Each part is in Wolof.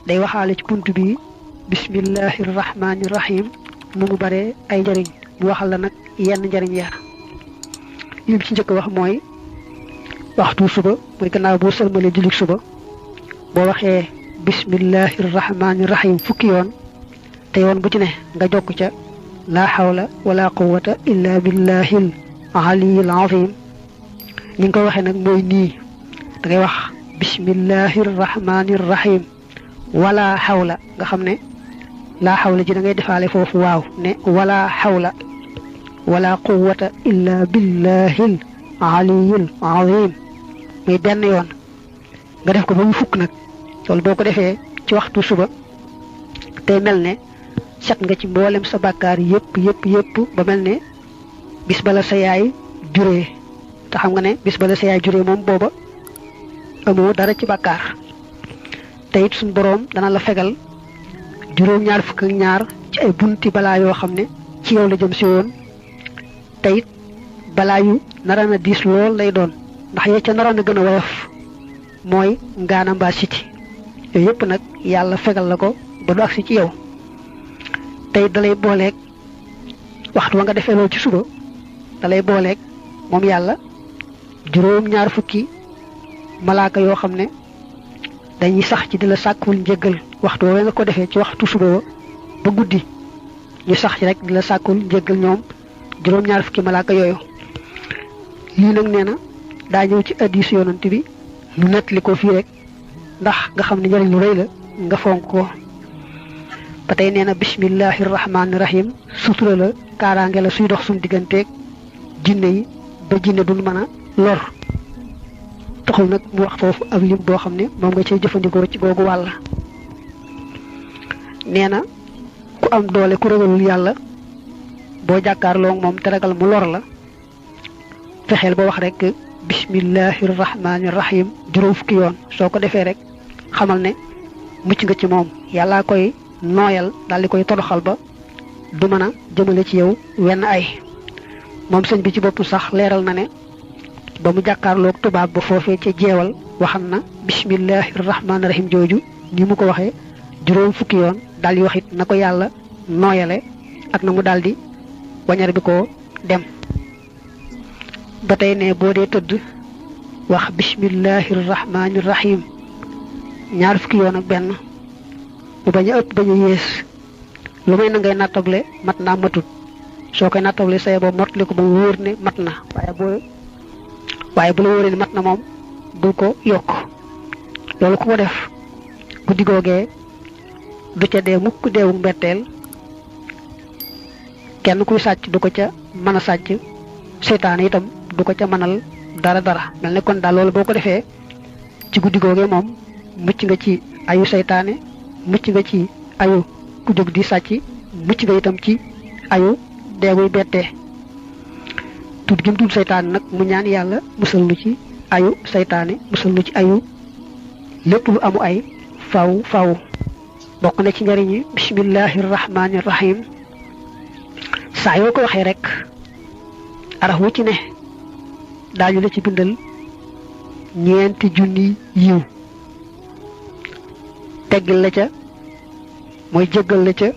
day waxaale ci buntu bi bismillahir rahmanir rahim mu bare ay njariñ mu waxal la nag yenn njariñ ya lim ci njëkk wax mooy waxtu suba muy gannaaw boo sëlmalee julli suba boo waxee bismillahir rahmanir rahim fukki yoon te yoon bu ci ne nga jokk ca la hawla wala quwwata illa billahil aliyyil azim ni nga ko waxee nag mooy nii da ngay wax bismillahir rahmanir rahim wala hawla nga xam ne la hawla ji da ngay defaale foofu waaw ne wala hawla wala quwwata illa billahil aliyyil azim muy benn yoon nga def ko ba mu fukk nag loolu boo ko defee ci waxtu suba tey mel ne set nga ci mboolem sa bàkkaar yépp ba mel ne bis bala sa yaay juree te xam nga ne bis bala sa yaay juree moom booba amoo dara ci bàkkaar te it suñ boroom dana la fegal juróom-ñaar fukk ak ñaar ci ay bunti balaa yoo xam ne ci yow la jëm si woon te it balaa yu naroon a diis lool lay doon ndax yee ca naroon a gën a woyof mooy ngaana mbaa siti yooyu yëpp nag yàlla fegal la ko ba du agsi ci yow te it dalay booleeg waxtu wa nga defee loolu ci suba dalay booleeg moom yàlla juróom-ñaar fukki malaaka yoo xam ne dañuy sax ci di la sàkkul njëggal waxtu woowee nga ko defee ci waxtu suba ba guddi ñu sax ci rek di la sàkkul njëggal ñoom juróom-ñaar fukki malaaka yooyu lii nag nee na daa ñëw ci hadiis yonent bi ñu nettali ko fii rek ndax nga xam ne njëriñ lu rëy la nga fonk ko ba tey nee na bismillahir rahmanir rahim sutura la kaaraange la suy dox suñu digganteeg jinne yi ba jinne duñ mën a lor taxul nag mu wax foofu ab lim boo xam ne moom nga cay jëfandikoo ci googu wàll nee na ku am doole ku ragalul yàlla boo jàkkaarloo moom te ragal mu lor la fexeel ba wax rek bismillahir rahmanir rahim juróom fukki yoon soo ko defee rek xamal ne mucc nga ci moom yàllaa koy nooyal daal di koy toroxal ba du mën a jëmale ci yow wenn ay moom sëñ bi ci bopp sax leeral na ne ba mu jàkkaarloog tubaab ba foofee ca jeewal waxam na bismillahir rahmanir rahim jooju ni mu ko waxee juróom fukki yoon daal di wax it na ko yàlla nooyale ak na mu daal di wañar bi ko dem ba tey ne boo dee tëdd wax bismillahir rahmanir rahim ñaar fukki yoon ak benn bu bañ a ëpp bañ a yées lu may na ngay nattable mat naa matut soo koy nattable saye ba mottali ko ba mu wóor ne mat na waaye bu la wóoree ne mat na moom bul ko yokk loolu ku ko def guddi googee du ca dee mukk deewu mbetteel kenn kuy sàcc du ko ca mën a sàcc seytaane itam du ko ca mënal dara mel ne kon daal loolu boo ko defee ci guddi googee moom mucc nga ci ayu seytaane mucc nga ci ayu ku jóg di sàcc mucc nga itam ci ayu deeguy bettee tudd gi mu tudd seytaane nag mu ñaan yàlla musal nu ci ayu seytaane musal nu ci ayu lépp lu amu ay faw bokk na ci njariñi bismillahir rahmanir rahim saa yoo ko waxee rek araf wu ci ne daañu la ci bindal ñeenti junni yiw teggil la ca mooy jéggal la ca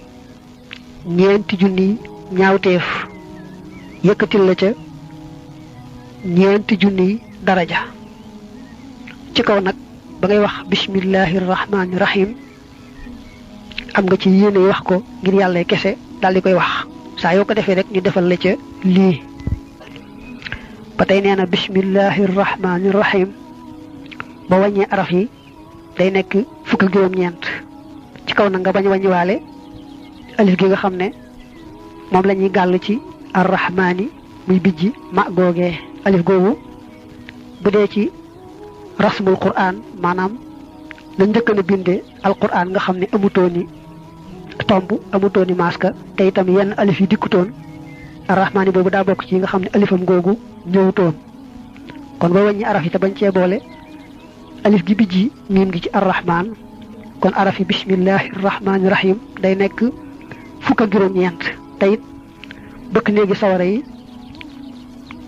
ñeenti junni ñaawteef yëkkatil la ca ñeenti junni daraja ci kaw nag ba ngay wax bismillahir rahmanir rahim am nga ci yéene wax ko ngir yàlla kese daal di koy wax saa yoo ko defee rek ñu defal la ca lii ba tey nee na bismillahir rahmanir rahim ba wàññee araf yi day nekk fukk ak juróom-ñeent ci kaw nag nga bañ wàññiwaale alif gi nga xam ne moom la ñuy gàll ci arrahmaani muy bijji ma googee alif googu bu dee ci rasmul qur'an maanaam la njëkk na binde alquran nga xam ne amutooni tomb amutooni maska te itam yenn alif yi dikkutoon arrahmaani boobu daa bokk ci nga xam ne alifam googu ñëwutoon kon ba wàññi araf yi te bañ cee boole alif gi bijji miim gi ci arrahman kon araf yi bismillahir rahmanir rahim day nekk fukk ak juróom-ñeent te it bëkk néegi sawara yi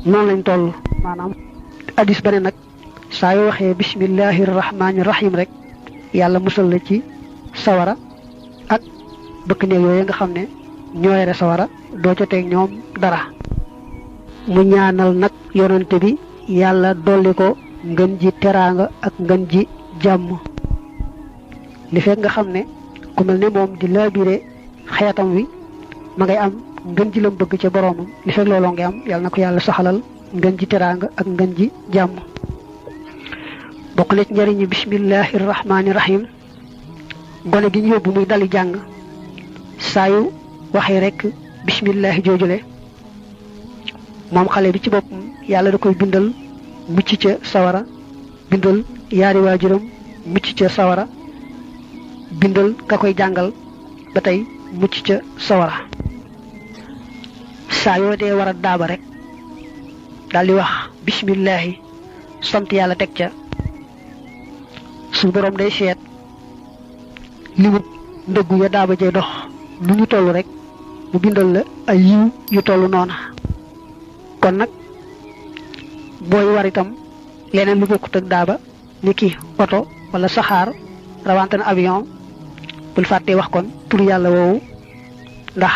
noonu lañ toll maanaam hadis ba ne nag saa yoo waxee bismillahir rahmanir rahim rek yàlla musal la ci sawara ak bëkk néeg yooyu nga xam ne ñoo yore sawara doo ca teg ñoom dara mu ñaanal nag yonante bi yàlla dolli ko ngën ji teraanga ak ngën ji jàmm li fekk nga xam ne ku mel ne moom di laabire xeetam wi ma ngay am ngën ji lam bëgg ca boroomam li fekk looloo ngi am yàlla na ko yàlla saxalal ngën ji teraanga ak ngën ji jàmm bokk na ci njëriñu bismillahi rahmaani rahim gone gi ñu yóbbu muy dali jàng saa yu waxee rek bismillahi joojule moom xale bi ci boppam yàlla da koy bindal mucc ca sawara bindal yaari waajuram mucc ca sawara bindal ka koy jàngal ba tey mucc ca sawara saa yoo dee war a daaba rek daal di wax bismillahi sant yàlla teg ca su borom day seet limut ndëggu ya daaba jay dox lu ñu toll rek mu bindal la ay yiw yu toll noona kon nag booy war itam leneen lu bokkut ak daaba ni ki oto wala saxaar rawante na avion bul fàttee wax kon tur yàlla woowu ndax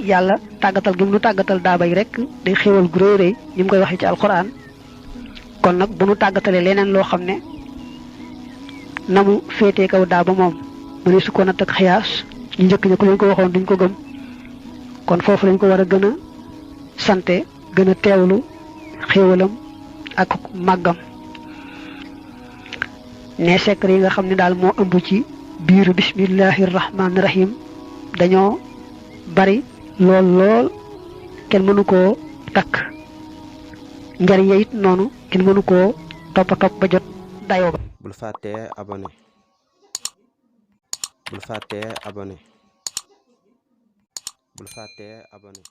yàlla tàggatal gi mu nu tàggatal daaba yi rek day xéewal gu rëy rëy ni mu koy waxee ci alquran kon nag bu nu tàggatalee leneen loo xam ne na mu féetee kaw daaba moom mu ne su ko natt ak xiyaas ñu njëkk ña ku leen ko waxoon duñ ko gëm kon foofu lañ ko war a gën a sante gën a teewlu xéewalam ak màggam ne secret yi nga xam ne daal moo ëmb ci biiru bismillahi rahmaani rahim dañoo bari lool lool kenn mënu koo takk njariñ ya it noonu kenn mënu koo toppa topp ba jot dayoo ba bul fàttee abonné bul fàttee abonné